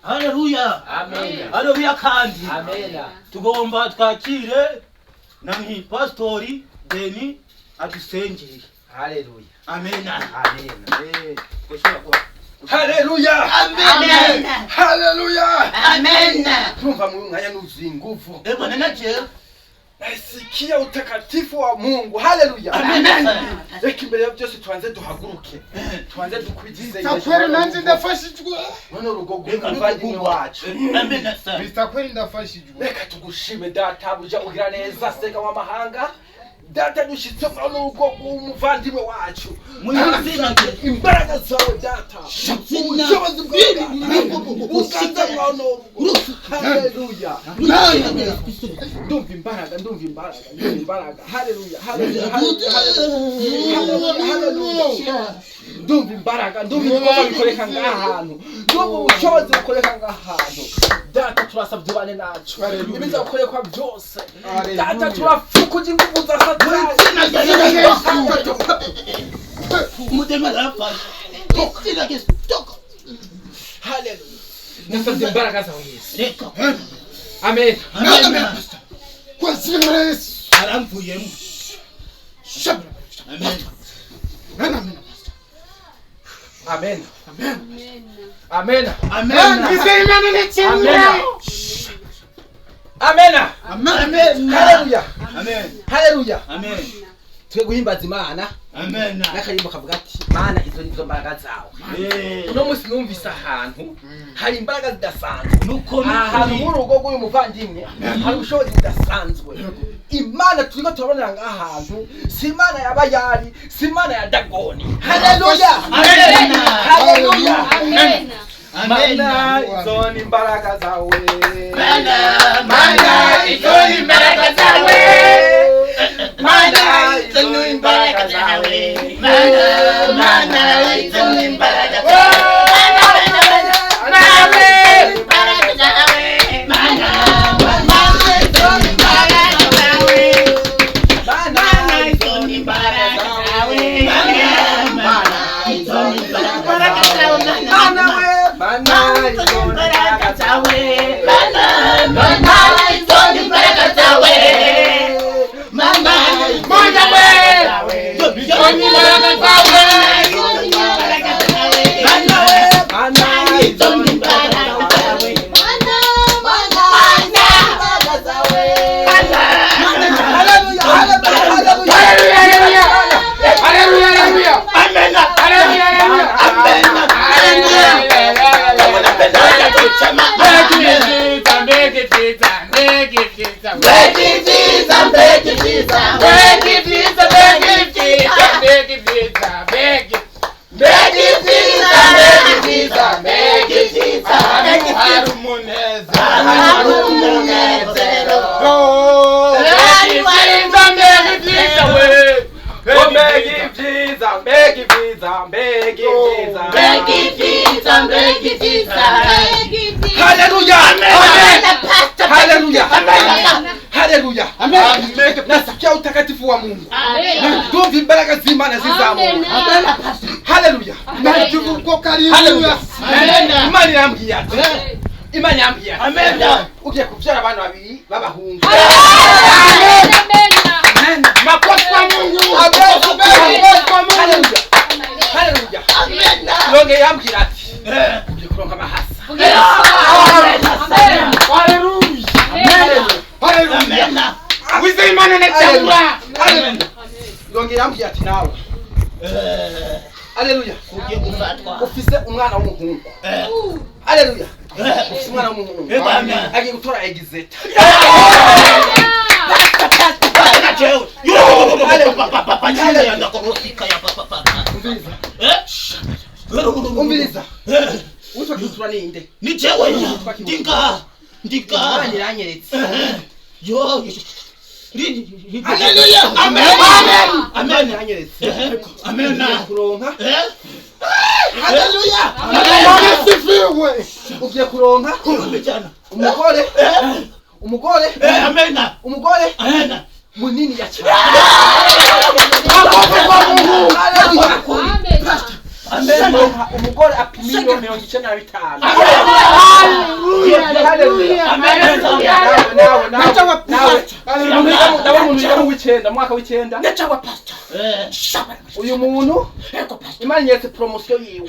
Haleluya. Amen. Haleluya kandi. Amen. Tugomba twakire na pastori Deni atusengere. Haleluya. Amen. Amen. Kushobora kuba. Haleluya. Amen. Haleluya. Amen. Tumva mu mwanya nuzuye inguvu. Eh bwana naje. Nasikia utakatifu wa Mungu. Haleluya. Amen. Reka imbere ya byose tubanze duhaguruke. Tubanze dukwigize. Mr. Kweli nanjye ndafashijwe. None urugo Reka rw'umuvandimwe wacu. Amen. Sir. Mr. Kweli ndafashijwe. Reka tugushime data buja ugira neza seka w'amahanga. Data dushitse muri urugo rw'umuvandimwe wacu. Mwizina rye. Imbaraga zawe data. Ubushobozi bwawe data. Buganza bwawe n'urugo. Haleluya. Ndumva imbaraga, ndumva imbaraga, ndumva imbaraga. Haleluya, haleluya, haleluya, haleluya, haleluya. Ndumva imbaraga, ndumva ibikorwa bikoreka ngaha hantu. Ndumva ubushobozi bukoreka ngaha hantu. Data turasabye ubane nacu. Haleluya. Ibiza gukorekwa byose. Haleluya. Data turafukuje ingufu za Satani. Mwizina rya Yesu. Umudema arapfa. Mwizina rya Yesu. Toka. Haleluya. Nasabye imbaraga zawe Yesu. Reka. Amen. Amen. Kwa jina la Yesu. Aramvuyemo. Amen. Amen. Amen. Amen. Amen. Amen. Amen. Amen. Haleluya. Amen. Haleluya. Amen. Twe guhimbaza Imana Amen. n'akarimbo kavuga ati Mana izo nizo mbaraga zawe. Eh. Uno munsi numvise ahantu hari imbaraga zidasanzwe. Nuko Ahantu muri urugo rw'uyu muvandimwe hari ubushobozi budasanzwe. Imana turiko turabonera ngaha hantu si Imana ya Bayali, si Imana ya Dagoni. Haleluya. Amen. Haleluya. Amen. Amen. Mana izo ni imbaraga zawe. Mana, mana, izo ni imbaraga zawe. Mana, izo ni imbaraga zawe. Mana, mana, izo ni imbaraga zawe. Mana, mana, mana, imbaraga zawe. Mana, mana, izo ni imbaraga zawe. Mana Mana, izo ni imbaraga zawe. Mana, mana, izo ni imbaraga zawe. Mana we, mana izo izo ni ni imbaraga imbaraga zawe. Mana, mana, izo ni imbaraga zawe. Mana, Mana we! izo ni imbaraga zawe. Mana we, Mana izo ni imbaraga zawe. Haleluya, haleluya, haleluya. Haleluya, haleluya. Amen. Haleluya, haleluya. Amen. Mbega ibyiza, mbega ibyiza, mbega ibyiza. Haleluya. Haleluya. Haleluya. Nasikia utakatifu wa Mungu. Ndumva imbaraga z'Imana zizamuka. Haleluya. Haleluya. Imana irambwiye ati. Imana irambwiye ati. Amen. Ugiye kubyara abana babiri b'abahungu. Makofi kwa Mungu. Haleluya. Haleluya. Yongeye yambwira ati. Ugiye kuronka amahasa. Haleluya. Haleluya. Wizeye Imana na cyangwa. Haleluya. Yongeye yambwiye ati nawe. Haleluya. Ugiye gufatwa. Ufise umwana w'umuhungu. Haleluya. Ufise umwana w'umuhungu. Amen. Agiye gutora egizeta. Umviriza. Umviriza. Witwa Kirutura ninde? Ni jewe ndinga ndinga. Imana iranyeretse. Yo. Haleluya. Amen. Imana Amen. iranyeretse. Amen. Ugiye kuronka. Haleluya. Asifiwe. Ugiye kuronka umugore. Umugore. Amen. Umugore Amen. munini ya cyane. Makofi kwa Mungu. Haleluya. Amen. Umugore apima ibiro 95. Haleluya. Amen. Nawe nawe nawe. Ndabona umuntu w'icenda, mwaka w'icenda. Uyu muntu Imana inyeretse promotion yiwe.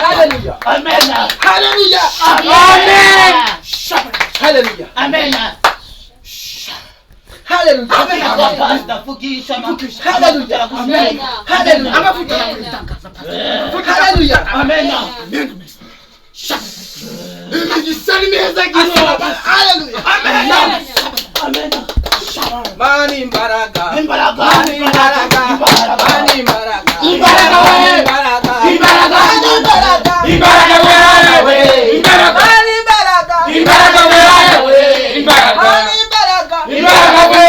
Haleluya. Amen. Haleluya. Amen. Haleluya. Amen. Haleluya. Pastor, fugisha Haleluya. Amen. Haleluya. Amavuta. Haleluya. Amen. Imigisha ni meza giro. Haleluya. Amen. Amen. Mani imbaraga. Imbaraga. Mani imbaraga. Imbaraga. Mani imbaraga. Imbaraga we. Imbaraga. Imbaraga. Mani imbaraga. Imbaraga we. Imbaraga. Mani imbaraga. Imbaraga we. Imbaraga. Mani imbaraga. Imbaraga we.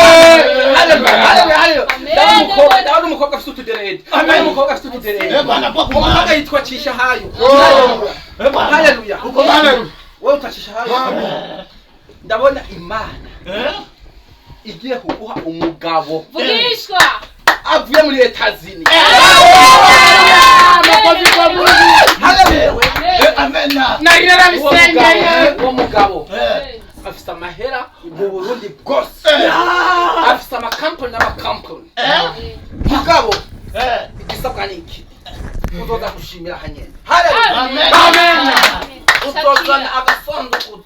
Haleluya. Haleluya. Haleluya. Ndabona umukobwa, ndabona umukobwa afite utuderede. Ndabona umukobwa afite utuderede. Eh bwana, kwa Umukobwa yitwa Cisha Hayo. Eh bwana. Haleluya. Haleluya. Wewe utacisha hayo. Ndabona Imana Eh? igiye kuguha umugabo Vugishwa. avuye muri Etazini. Amakofi kwa Mungu. Haleluya. Eh, amen. Nari narabisengeye. Uwo mugabo Eh. afise amahera mu Burundi bwose. Afise amakampani n'amakampani. Eh? Mugabo Eh. igisabwa ni iki? Uzoza gushimira hanyene. Haleluya. Amen. Amen. Uzozana agasanduku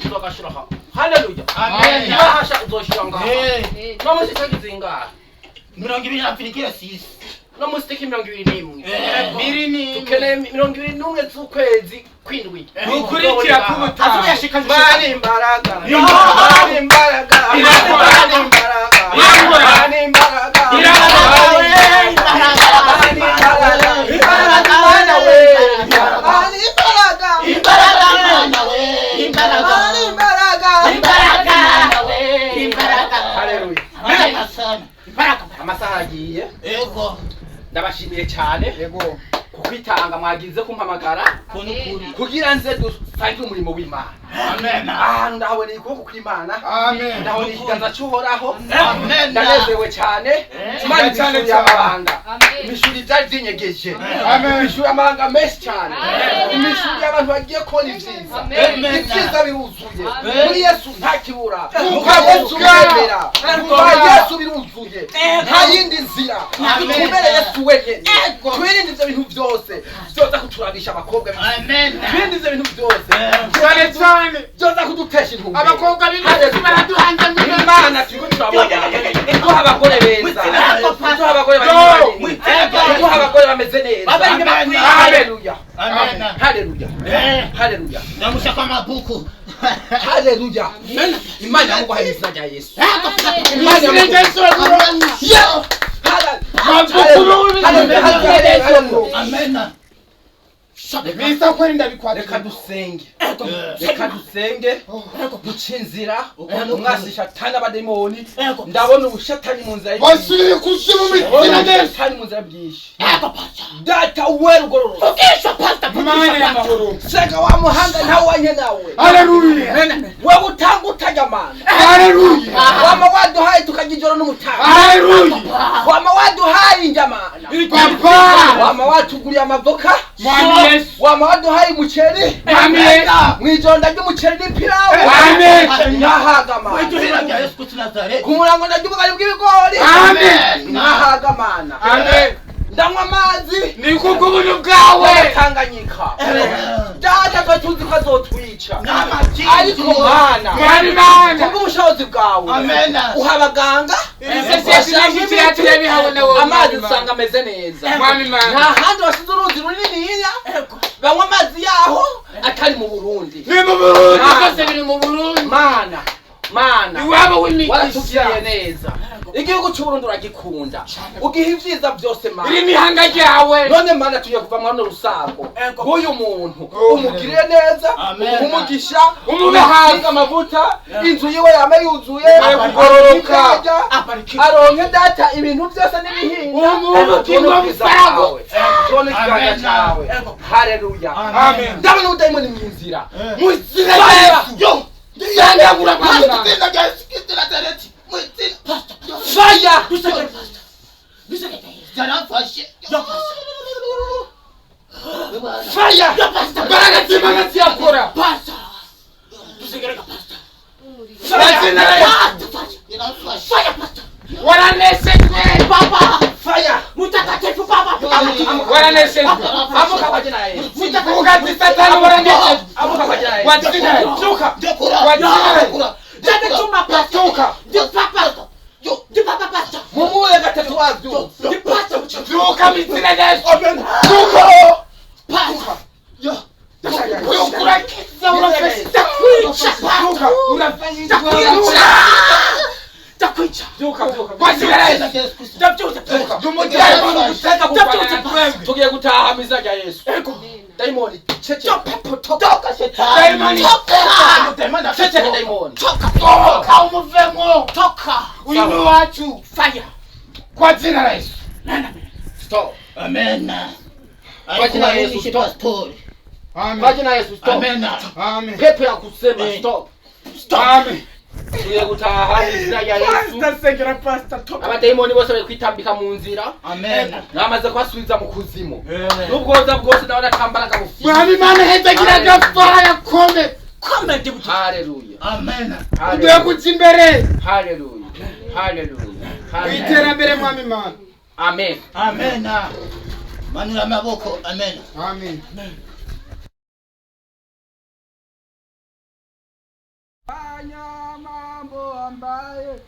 uzogashira hamwe. Haleluya. Amen. Ibahasha uzoshira ngaha. Eh. No munsi tariki zingahe? 26. No munsi tariki 21. Eh. Biri ni Dukeneye 21 z'ukwezi kw'indwi. Ukurikira kubuta. Mani imbaraga. Imbaraga. Mani imbaraga. Irakora. Mani imbaraga. Irakora. Mani imbaraga. Irakora. Mani imbaraga. Imbaraga Mana we. Mani imbaraga. Imbaraga Mana we. Imbaraga. Mani imbaraga. Imbaraga we. Imbaraga. Haleluya. Imbaraga sana. Imbaraga. Amasaha agiye. Ego. Ndabashimiye cyane Yego. kukwitanga mwagize kumpamagara kugira nze dusangire umurimo w'Imana. Amen. Ahantu ndahaboneye ukuboko kw'Imana. Amen. Ndabona ikiganza cy'Uhoraho. Amen. Ndanezerewe cyane. Imana Cyane imishuri cyane. amabanga. Imishuri ibyari byinyegeje. Amen. Imishuri amabanga menshi cyane. Amen. Imishuri y'abantu bagiye kubona ibyiza. Amen. Ibyiza biruzuye. Amen. Muri Yesu nta kibura. Kuko Kwa Yesu biremera. Kwa Yesu biruzuye. Nta yindi nzira. Amen. Twemere Yesu wenyine. Twirinde ibyo bintu byose. Byoza kuturabisha abakobwa. Amen. Twirinde ibyo bintu byose. Cyane cyane. Byoza kudutesha intumbero. Abakobwa b'imana baraduhanze mu Imana turiko turabona iduha abagore beza, iduha abagore Yo! iduha abagore bameze neza. Amen. Haleluya. Amen. Haleluya. Eh. Haleluya. Ndamushaka amabuku. Haleluya. Imana yamuguhaye izina rya Yesu. Imana Izina yamuguhaye. rya Yesu Yeah! Mabuku. Haleluya. Haleluya. Haleluya. Amen. Misa kweli ndabikwatira. Reka dusenge. Reka dusenge. Duce inzira. Umwasi shatani abademoni. Ndabona ubushatani mu nzira y'ibyiza. Basubiye kuzimu mu Ndabona izina rya Yesu. ubushatani mu nzira bwinshi. Data wera ugororotse. Mana y'amahoro. Sega wa muhanga ntawanye nawe. Haleluya. Wewe utanga utajya mana. Haleluya. Wama waduhaye tukarya ijoro n'umutaga. Haleluya. Wama waduhaye injamana. Papa. Wama watuguriye amavoka. Mwami Yesu. Wama waduhaye umuceri. Mwami Yesu. Mwijoro ndarya umuceri n'ipilawu. Amen. Nkahaga mana. Izina rya Yesu Kristo Nazareti. Ku murango ndarya ubugari bw'ibigori. Amen. Nkahaga mana. Amen. Ndanywa amazi. Ni kubw'ubuntu bwawe. Tanganyika. Data twe tuzi ko azotwica. N'amakingi. Ariko mana. Mwami Mana. Kubw'ubushobozi bwawe. Amen. Uha abaganga. Amazi usanga ameze neza. Mwami Mana. Nta handi wasize uruzi runiniya banywa amazi yaho atari mu Burundi. Ni mu Burundi. Mana. Byose biri mu Burundi. Mana, Mana, Iwabo w'imigisha. waratugiriye neza. Igihugu cy'Uburundi uragikunda, ugiha ibyiza byose Mana. Iri ni ihanga ryawe. None Mana tugiye kuva muri runo rusago rw'uyu muntu, umugirire neza, Amen. umuhe umugisha, Umube hafi. umusige amavuta, inzu yiwe yame yuzuye, kugororoka. aronke data ibintu byose n'ibihinda. Umuhe ubugingo Tubone ubwiza busago. bwawe. Tubone ikiganza Amen. cyawe. Haleluya. Amen. Ndabona ubudayimoni mu nzira. Mu izina rya Yesu. Sangagura Mwami Mana. Izina rya Yesu Kristo Nazareti. Mu izina. Fire! Yaramfashe. Fire! Imbaraga z'Imana zirakora. Kwa jina la Yesu. Fire, pastor. Waranesejwe. Baba. Fire. Mtakatifu Baba. Waranesejwe. Amuka kwa jina la Yesu. Ukazi satani waranesejwe. Amuka kwa jina la Yesu. Kwa jina la Yesu. Zuka. Kwa jina la Yesu. Ndetuma pastor. Toka. Ndi papa. Ndi papa pastor. Mumule gatatu wazu. Ndi pastor. Zuka mizina la Yesu. Open. Zuka. Pastor. Urakiza urafesta. Ndakwica. Zuka. Urafesta. Ndakwica. Zuka zuka. Kwa jina la Yesu. Ndabyuka. Dayimoni guteka kurwana twembi. Tugiye gutaha mu izina rya Yesu. Dayimoni cece. Toka shetani. Dayimoni. Toka. Cece dayimoni. Toka. Toka umuvemo. Toka. Uyu ni wacu. Fire. Kwa jina la Yesu. Stop. Amen. Kwa jina la Yesu stop. Pastor. Kwa jina la Yesu stop. Amen. Amen. Pepo ya kusema stop. Amen. Tugiye gutaha mu izina rya Yesu. Pastor sengera pastor toka. Abadayimoni bose bari kwitambika mu nzira. Amen. Namaze kubasubiza mu kuzimu. N'ubwoza bwose nawe natambaraga bufite. Mwami Imana hezagira gafara yakome. Come and Haleluya. Amen. Uduhe kuja imbere. Haleluya. Haleluya. Haleluya. Iterambere Mwami Imana. Amen. Amen. Manura amaboko. Amen. Amen. Fanya mambo ambaye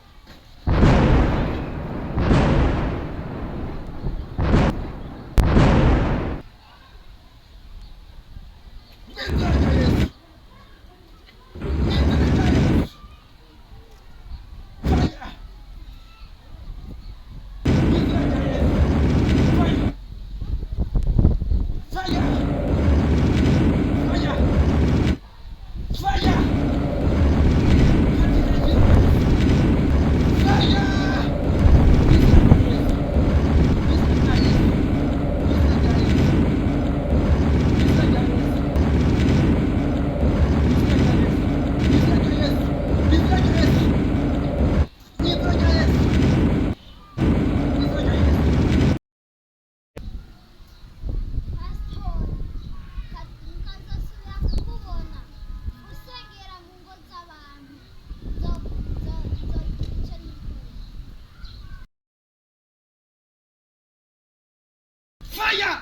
Fire!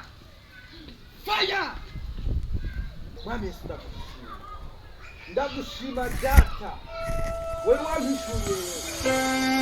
Fire! Mwami Yesu ndagushima. Ndagushima data. Wewe wampishuye.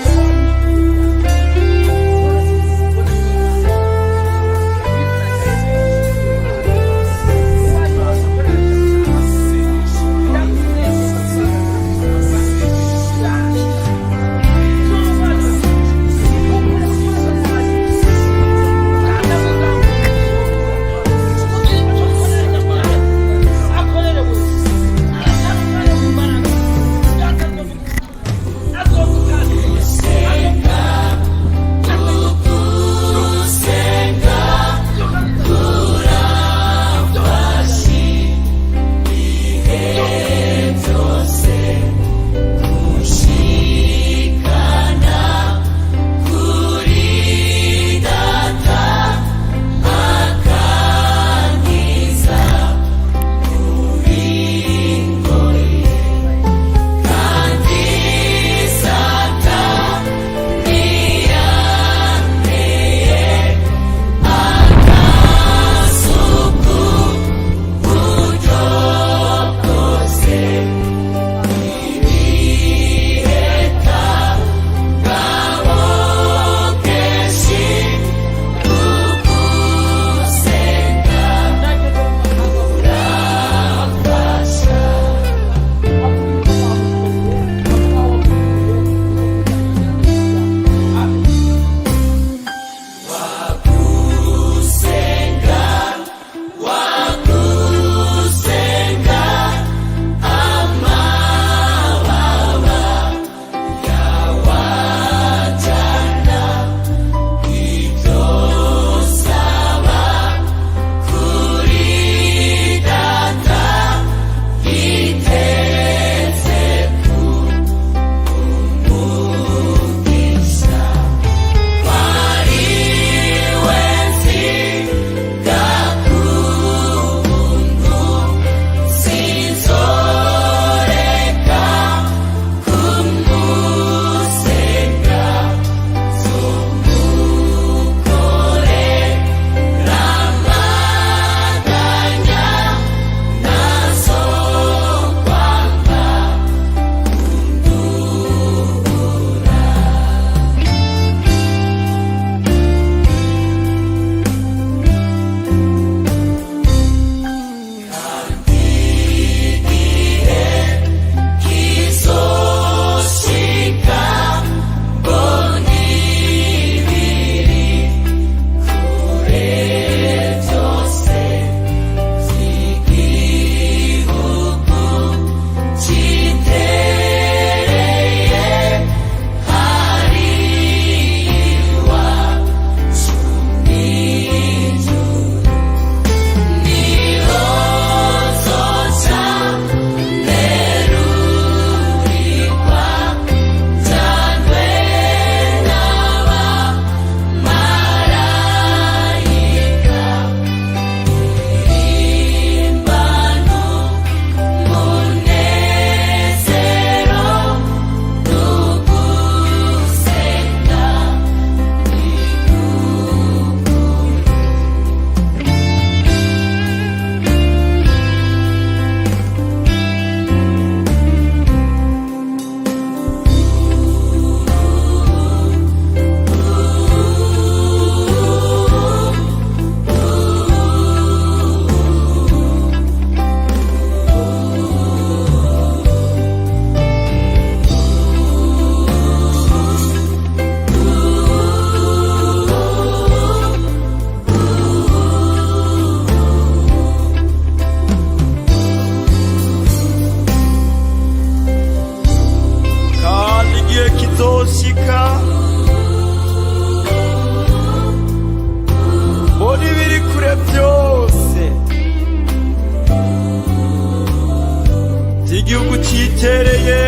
Igihugu citereye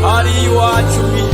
hari iwacu mu